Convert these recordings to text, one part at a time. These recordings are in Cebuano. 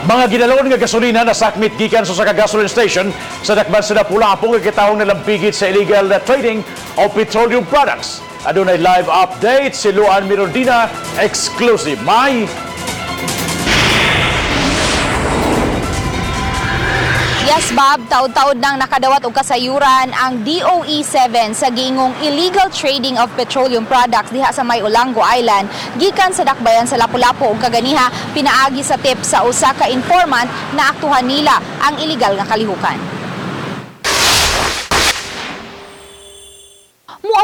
Mga ginalon nga gasolina nasakmit gikan sa usa ka gasoline station sa dakban sa Lapu-Lapu nga gitawong nalampigit sa illegal na trading of petroleum products. Adunay live update si Luan Mirondina, exclusive. May Yes, Bob, taod-taod nang nakadawat og kasayuran ang DOE 7 sa giingong illegal trading of petroleum products diha sa may Olango Island gikan sa dakbayan sa Lapu-Lapu ug kaganiha pinaagi sa tip sa usa ka informant na aktuhan nila ang illegal nga kalihukan.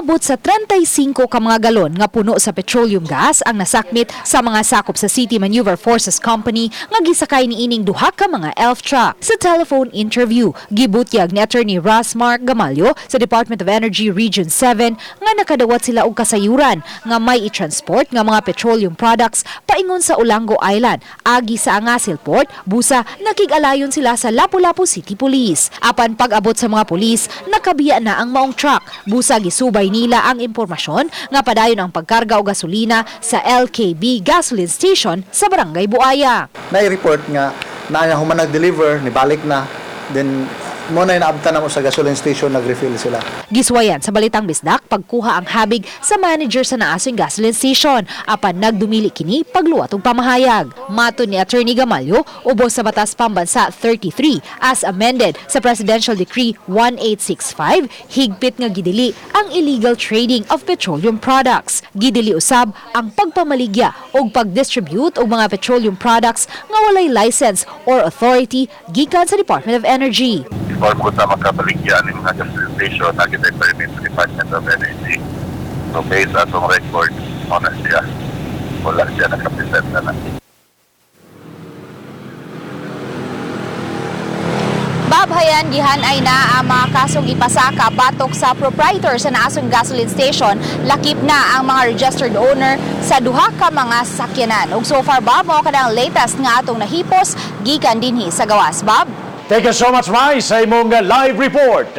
Muabot sa 35 ka mga galon nga puno sa petroleum gas ang nasakmit sa mga sakop sa City Maneuver Forces Company nga gisakay niining duha ka mga elf truck. Sa telephone interview, gibutyag ni Attorney Russ Mark Gamalio sa Department of Energy Region 7 nga nakadawat sila og kasayuran nga may i-transport nga mga petroleum products paingon sa Olango Island agi sa Angasil Port, busa nakig-alayon sila sa Lapu-Lapu City Police. Apan pag-abot sa mga pulis, nakabiya na ang maong truck. Busa gisubay nila ang impormasyon nga padayon ang pagkarga og gasolina sa LKB gasoline station sa Barangay Buaya. Na-report nga na human nag-deliver, nibalik na, then mo na inaabtan na mo sa gasoline station, nag-refill sila. Giswayan sa Balitang Bisdak pagkuha ang habig sa manager sa naasong gasoline station apan nagdumili kini pagluwat og pamahayag. Matod ni Attorney Gamalio, ubos sa Batas Pambansa 33 as amended sa Presidential Decree 1865, higpit nga gidili ang illegal trading of petroleum products. Gidili usab ang pagpamaligya og pagdistribute og mga petroleum products nga walay license or authority gikan sa Department of Energy. Before mo sa makabaligyan ng mga gasoline station, na kita permit sa Department of Energy. So based atong records, mo na siya. Wala siya nakapresent na na. Babhayan gihanay na ang mga kasong ipasaka batok sa proprietor sa naasong gasoline station, lakip na ang mga registered owner sa duha ka mga sakyanan. Ug so far, Bob, mao kanang latest nga atong nahipos gikan dinhi sa gawas, Bob. Thank you so much, Mai, sa imong live report.